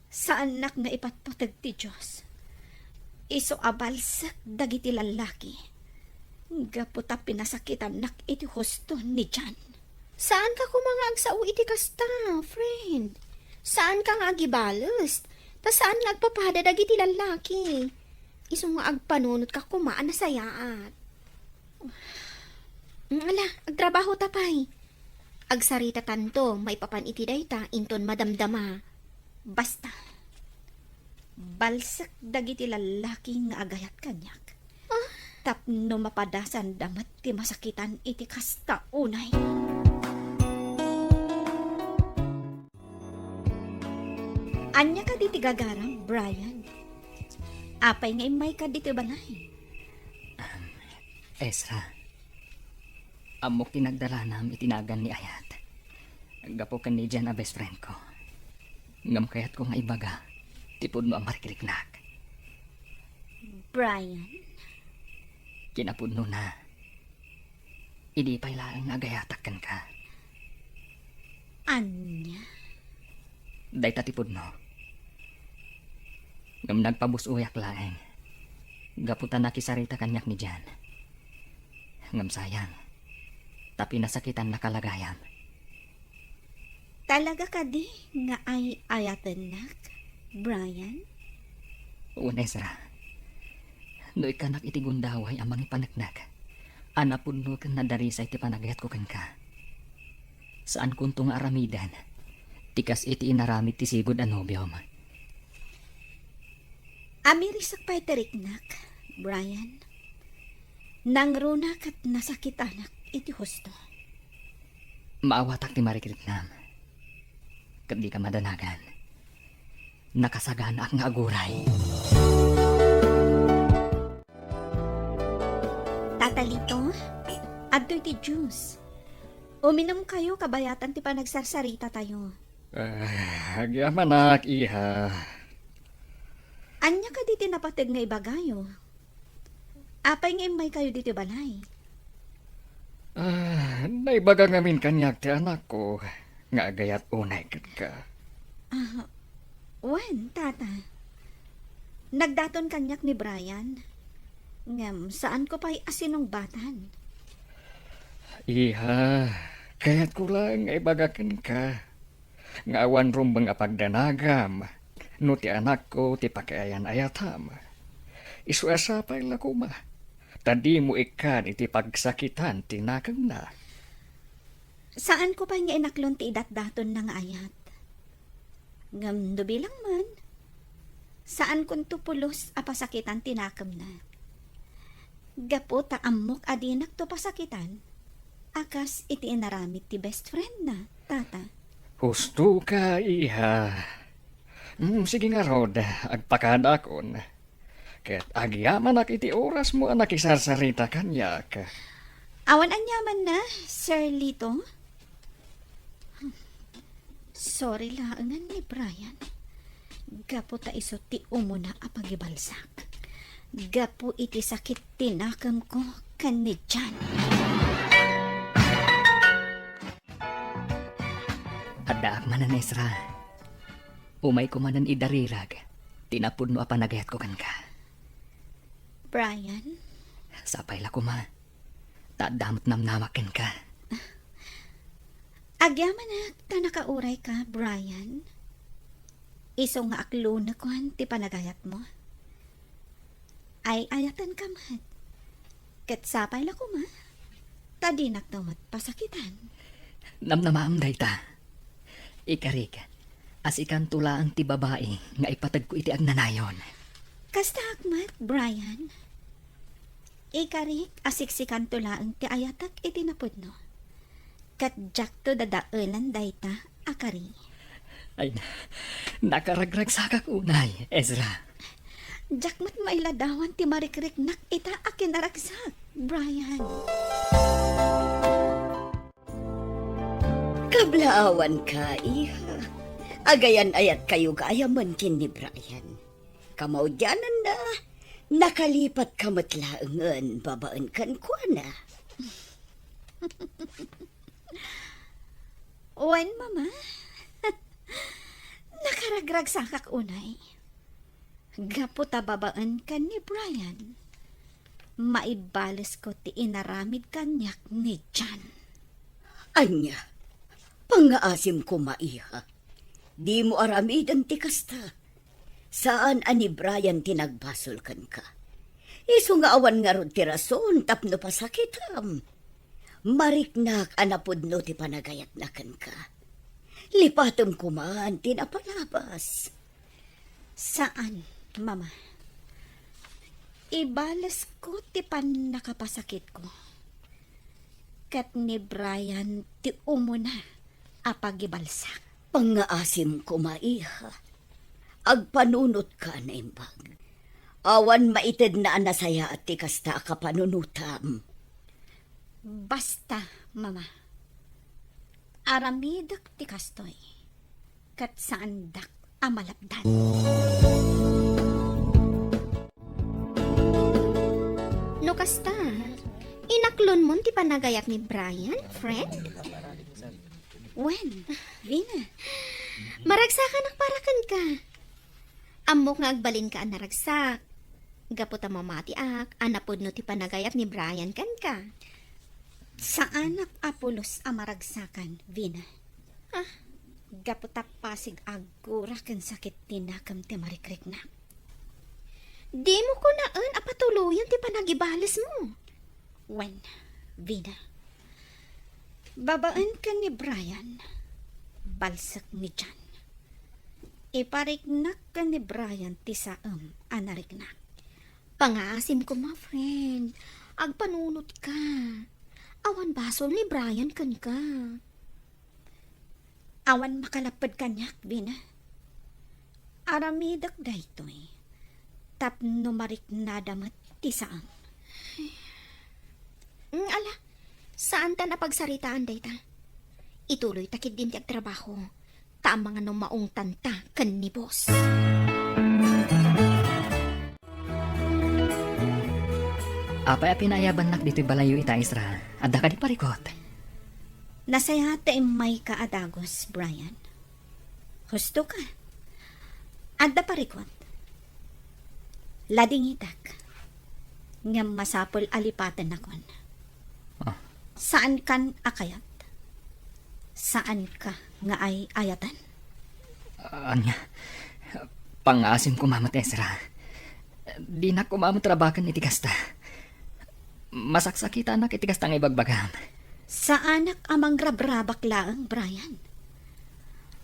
Saannak nga ipatpateg ti Dios. Isu a balsek dagiti lallaki. Gapu ta pinasakitannak iti husto ni Jan. Saanka koma nga agsao iti kasta, friend. Saanka nga agibales. Ta saan nga agpapada dagiti lallaki. Isu nga agpanunotka koma a nasayaat. Mm, ala, agtrabaho ta pay. Agsaritatanto maipapan iti dayta inton madamdama. Basta, balsek dagiti lallaki nga agayat kaniak. Ah? Tapno mapadasanda met ti masakitan iti kasta unay. Ania kadi ti gagaram, Brian? Apay nga immayka ditoy balay? Ezra, ammok ti nagdalanam iti nagan ni Ayat. Gapu ken ni Jan a best friend ko. Ngem kayatko nga ibaga ti pudno a marikriknak. Brian? Kinapudnona, idi pay laeng nga agayatak kenka. Ania? Dayta ti pudno. Ngem nagpabus-oyak laeng. Gapu ta nakisarita kaniak ni Jan. Ngem sayang, ta pinasakitannaka la gayam. Talaga kadi nga ay-ayatennak, Brian? Wen, Ezra. No ikkanak iti gundaway a mangipaneknek, a napudno ken nadarisay ti panagayatko kenka. Saankonto nga aramiden ti kas iti inaramid ti sigud a nobiom. Amirisek pay ti riknak, Brian. Nangruna ket nasakitanak iti husto. Maawatak ti marikriknam. Ket dika madanagan. Nakasaganaak nga aguray. Tata Lito, adtoy ti juice. Uminumkayo kabayatan ti panagsarsarita tayo. Ah, agyamanak, iha. Ania kadi ti napateg nga ibagayo? Apay nga immaykayo ditoy balay? Ah, naibaga ngamin kaniak ti anakko nga agayat unay kenka. Ah, wen, tata. Nagdaton kaniak ni Brian. Ngem, saanko pay a sinungbatan. Iha, kayatko laeng nga ibaga kenka nga awan rumbeng a pagdanagam no ti anakko ti pakiayan-ayatam. Isu a sapay la koma ta dimo ikkan iti pagsakitan ti nakemna. Saanko pay nga inaklon ti idatdatonna nga ayat. Ngem no bilang man, saankonto pulos a pasakitan ti nakemna. Gapu ta ammok a dinakto pasakitan, a kas iti inaramid ti best friendna, tata. Husto ka, iha. Mm, sige ngarud, agpakadakon. Ket agyamanak iti orasmo a nakisarsarita kaniak. Awan aniamanna, Sir Lito? Sorry laengen ni Brian. Gapu ta isu ti umuna a pagibalsak. Gapu iti sakit ti nakemko ken ni Jan. Addaak manen, Ezra. Umayko manen idarirag ti napudno a panagayatko kenka. Brian? Sapay la koma. Ta adda met namnamak kenka. Agyamanak ta nakaurayka, Brian. Isu nga aklonekon ti panagayatmo. Ay-ayatenka met. Ket sapay la koma, ta dinakto met pasakitan. Namnamaam dayta. Ikarik, a sikanto laeng ti babai nga ipategko iti agnanayon. Kastaak met, Brian. Ikarik a siksikanto laeng ti ayatek iti napudno. Ket diakto dadaelan dayta a kari. Ay, nakaragragsakak unay, Ezra. Diak met mailadawan ti marikriknak ita a kinaragsak, Brian. Kablaawanka, iha. Agayan-ayatkayo gayamen ken ni Brian. Kamaudiananna, nakalipatka met laengen babaen kenkuana. Wen, Mama. Nakaragragsakak unay. Gapu ta babaen ken ni Brian, maibalesko ti inaramid kaniak ni John. Ania? Pangngaasim koma, iha. Dimo aramiden ti kasta. Saan a ni Brian ti nagbasol kenka. Isu nga awan ngarud ti rason tapno pasakitam. Mariknak a napudno ti panagayatna kenka. Lipatem koman ti napalabas. Saan, Mama. Ibalesko ti pannakapasakitko. Ket ni Brian ti umuna a pagibalsak. Pangngaasim koma, iha. Agpanunotka a naimbag. Awan maitedna a nasayaat ti kasta a kapanunotam. Basta, Mama. Aramidek ti kastoy, ket saandak a malapdan. No kasta, inaklonmon ti panagayat ni Brian, friend? Wen, Vina. Maragsakanak para kenka. Ammok nga agbalinka a naragsak. Gapu ta mamatiak a napudno ti panagayat ni Brian kenka. Saanak a pulos a maragsakan, Vina. Ah. Gapu ta pasig aggura ken sakit ti nakem ti marikriknak. Dimo kunaen a patuloyen ti panagibalesmo. Wen, Vina. Babaen ken ni Brian, balsek ni John. Ipariknak ken ni Brian ti saem a nariknak. Pangngaasim koma, friend. Agpanunotka. Awan basol ni Brian kenka. Awan makalapped kaniak, Vina. Aramidek daytoy tapno mariknada met ti saem. Mm, ala, saantan a pagsaritaan dayta. Ituloyta ketdin ti agtrabaho, ta amangan no maungtanta ken ni boss. Apay a pinaayabannak ditoy balayyo ita, Ezra? Adda kadi parikut? Nasayaat ta immayka a dagus, Brian. Husto ka. Adda parikut. Ladingitak. Ngem masapul a lipatennakon. Ah. Saankan a kayat. Saanka nga ay-ayaten. Ania, pangngaasim koma met, Ezra. Dinak koma met rabaken iti kasta. Masaksakitanak iti kasta nga ibagbagam. Saanak a mangrabrabak laeng, Brian.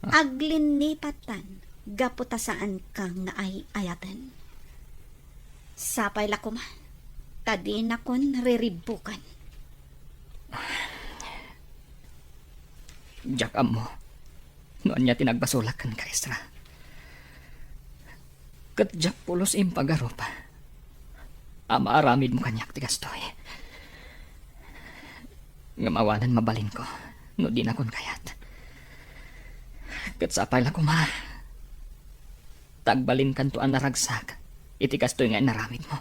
Ah. Aglinnipattan gapu ta saanka nga ay-ayaten. Sapay la koma, ta dinakon riribbuken. Diak ammo no ania ti nagbasolak kenka, Ezra. Ket diak pulos impagarup a maaramidmo kaniak ti kastoy. Ngem awanen mabalinko no dinakon kayat. Ket sapay la koma ta agbalinkanto a naragsak iti kastoy nga inaramidmo.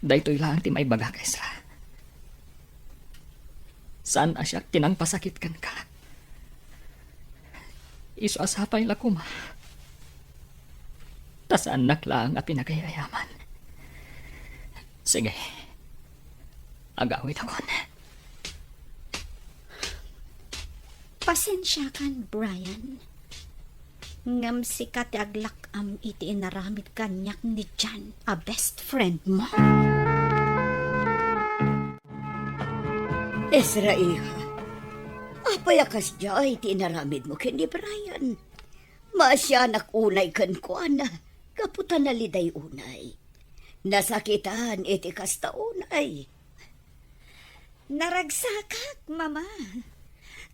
Daytoy laeng ti maibagak, Ezra. Saan a siak ti nangpasakit kenka. Isu a sapay la koma ta saannak laeng a pinagay-ayaman. Sige, agawidakon. Pasensiakan, Brian. Ngem sika ti aglak-am iti inaramid kaniak ni John a best friend mo. Ezra, iha, apay a kasdiay ti inaramidmo ken ni Brian? Maasianak unay kenkuana gapu ta naliday unay. Nasakitan iti kasta unay. Naragsakak, Mama.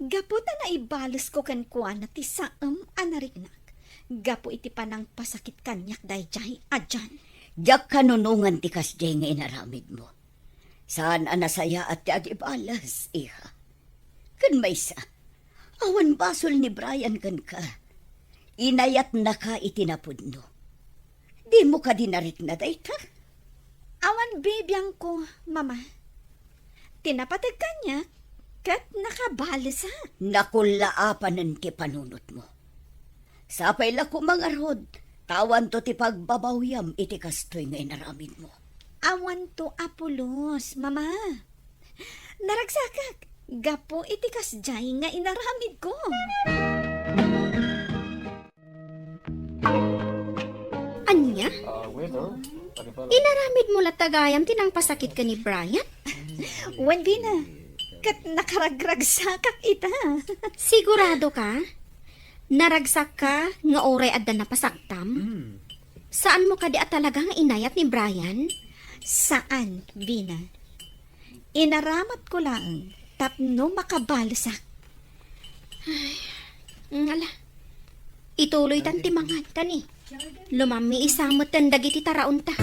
Gapu ta naibalesko kenkuana ti saem a nariknak gapu iti panangpasakit kaniak daydiay a John. Diak kanunongan ti kasdiay nga inaramidmo. Saan a nasayaat ti agibales, iha. Ken maysa, awan basol ni Brian kenka. Inayatnaka iti napudno. Dimo kadi narikna dayta? Awan bibiangko, Mama. Ti napateg kaniak, Ket nakabalsa. Nakullaapanen ti panunotmo. Sapay la koma ngarud, ta awanto ti pagbabawiam iti kastoy nga inaramidmo. Awanto a pulos, Mama. Naragsakak gapu iti kasdiay nga inaramidko. Ania? Inaramidmo latta gayam ti nangpasakit ken ni Brian? Wen, Vina, ket nakaragragsakak ita. Sigurado ka? Naragsakka nga uray adda napasaktam? Saanmo kadi a talaga nga inayat ni Brian? Saan, Vina. Inaramatko laeng tapno makabalsak. Ay, ngala. Ituloytan ti mangan, kani. Lumammiisa metten dagiti taraonta.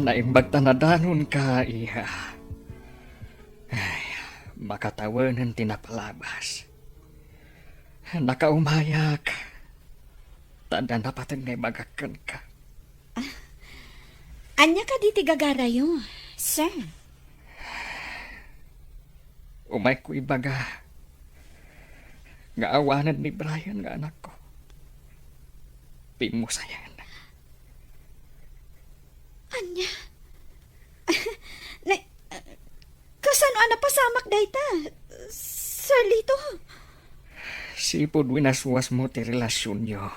Naimbag ta nadanonka, iha. Ay, makatawenen ti napalabas. Nakaumayak, ta adda napateg nga ibagak kenka. Ah, ania kadi ti gagarayo, sir? Umayko ibaga nga awanen ni Brian nga anakko. Pimmusayan. Ania? Ne, kasano a napasamak dayta, Sir Lito? Sipud winaswasmo ti relasionyo,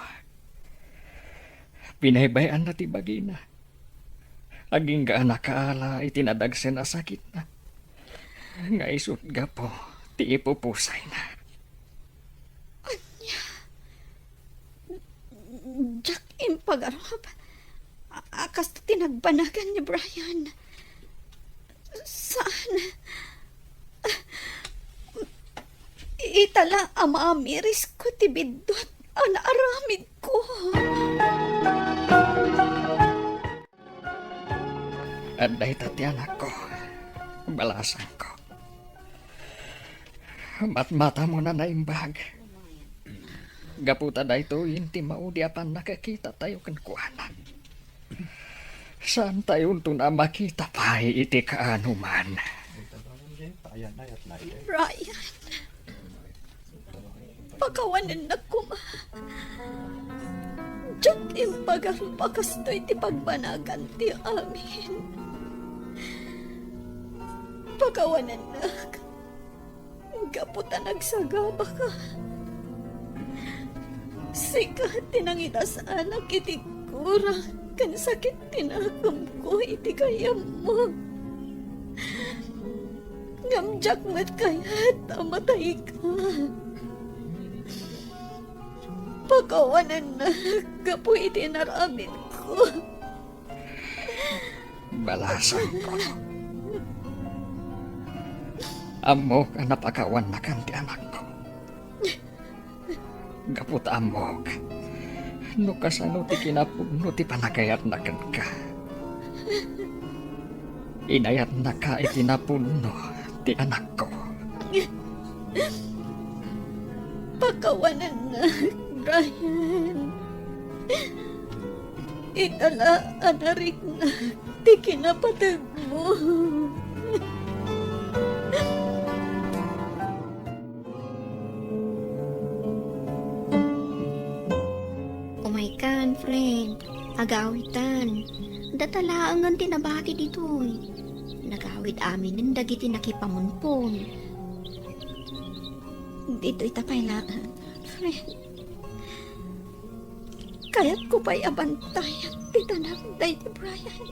binaybay-anna ti bagina. Agingga a nakaala iti nadagsen a sakitna, nga isut' gapu ti ipupusayna. Ania? Diak impagarup a, a kasta ti nagbanagan ni Brian. Saan? Ita la a maamirisko ti biddut a naaramidko. Dayta ti anakko, balasangko. Matmatamon a naimbag. Gapu ta daytoyen ti maudi a pannakakitatayo kenkuana. Saantayonton a makita pay iti kaanoman. Brian, pakawanennak koma. Diak impagarup a kastoy ti pagbanagan ti amin. Pakawanennak gapu ta nagsagabaka. Sika ti nangidasanak iti gura ken sakit ti nakemko iti gayyemmo. Ngem diak met kayat a matayka. Pakawanennak gapu iti inaramidko. Balasangko. Ammok a napakawannakan ti anakko. Gapu ta ammok no kasano ti kinapudno ti panagayatna kenka. Inayatnaka iti napudno ti anakko. Pakawanennak, Brian. Ita la a nariknak ti kinapategmo. Umaykan, friend. Agawitan. Data laengen ti nabati ditoy. Nagawid aminen dagiti nakipamunpon. Ditoy ta pay laeng, friend. Kayatko pay a bantayan ti tanem daydi Brian.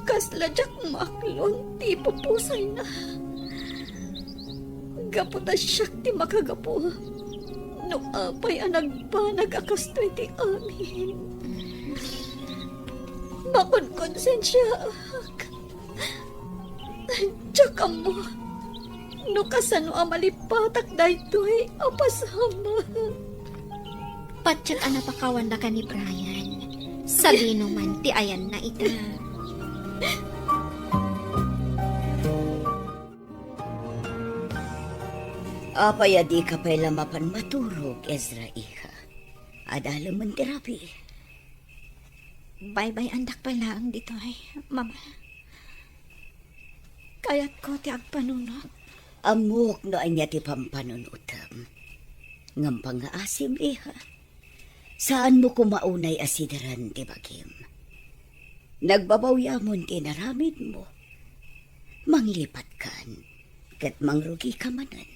Kasla diak maaklon ti ipupusayna. Gapu ta siak ti makagapu no apay a nagbanag a kastoy ti amin. Makonkonsensiaak. Diak ammo no kasano a malippatak daytoy a pasamak. Patiek a napakawannakan ni Brian. Sadino man ti ayanna ita. Apay a dika pay la mapan maturog, Ezra, iha? Adalemen ti rabii. Baybay-andak pay laeng ditoy, Mama. Kayatko ti agpanunot. Ammok no ania ti pampanunotem. Ngem pangngaasim, iha. Saanmo koma unay a sideren ti bagim. Nagbabawyamon ti inaramidmo. Manglipatkan, ket mangrugika manen.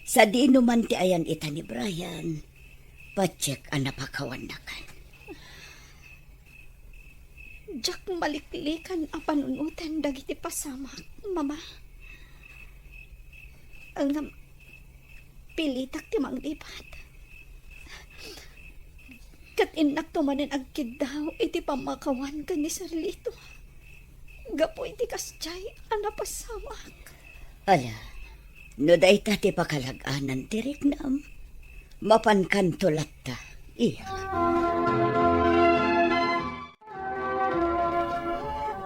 Sadino man ti ayan ita ni Brian, patiek a napakawannakan. Diak maliklikan a panunoten dagiti pasamak, Mama. Ngem pilitak ti manglipat. Ket innakto manen agkiddaw iti pammakawan ken ni Sir Lito. Gapu iti kasdiay a napasamak. Ala, no dayta ti pakalag-anan ti riknam, mapankanto latta, iha.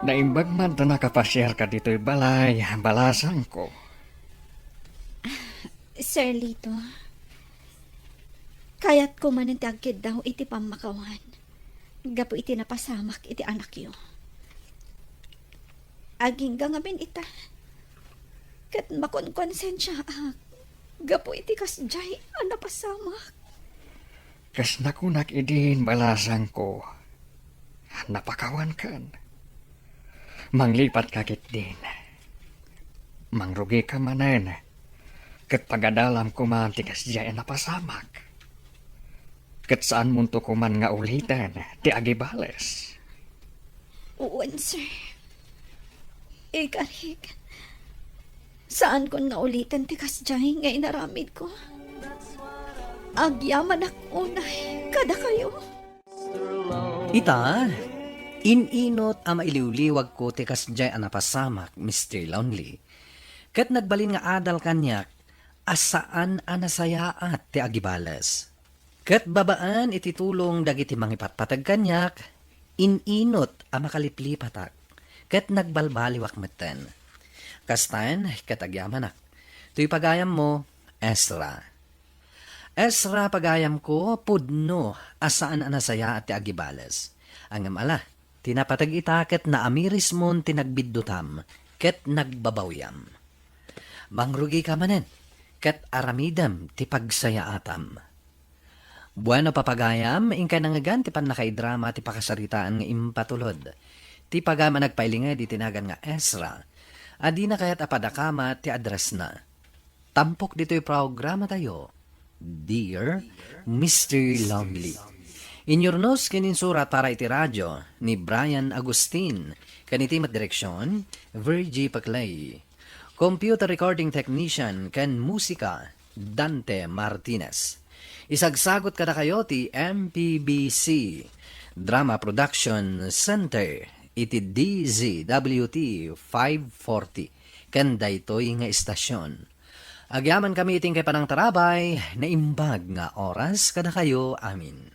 Naimbag man ta nakapasiarka ditoy balay, balasangko. Sir Lito, kayatko manen ti agkiddaw iti pammakawan gapu iti napasamak iti anakyo. Agingga ngamin ita, ket makonkonsensiaak gapu iti kasdiay a napasamak. Kas nakunak idin, balasangko, napakawankan. Manglipatka ketdin. Mangrugika manen, ket pagadalam koma ti kasdiay a napasamak. Ket saanmonto koman nga uliten ti agibales. Wen, sir. Ikarik, saankon nga uliten ti kasdiay nga inaramidko. Agyamanak unay kadakayo. Ita, in-inot a mailiwliwagko ti kasdiay a napasamak, Mister Lonely, ket nagbalin nga adal kaniak a saan a nasayaat ti agibales. Ket babaen iti tulong dagiti mangipatpateg kaniak, in-inot a makaliplipatak, ket nagbalbaliwak metten. Kastan, ket agyamanak, toy pagayammo, Ezra. Ezra, pagayamko, pudno a saan a nasayaat ti agibales. Ngem ala, ti napateg ita ket naamirismon ti nagbiddutam ket nagbabawyam. Mangrugika manen, ket aramidem ti pagsayaatam. Bueno, papagayam, inkay nangngegan ti pannakaidrama ti pakasaritaan nga impatulod. Ti pagayam a nagpailinged iti nagan nga Ezra, a dina kayat a padakama ti addressna. Tampok ditoy programatayo, Dear Mister Lonely. Inyurnos ken insurat para iti radio ni Brian Agustin, ken iti met direksion, Virgie Paclay. Computer recording technician ken musika, Dante Martinez. Isagsagot kadakayo ti M P B C Drama Production Center iti D Z W T five forty ken daytoy nga istasyon. Agyamankami iti inkay panangtarabay, naimbag nga oras kadakayo amin.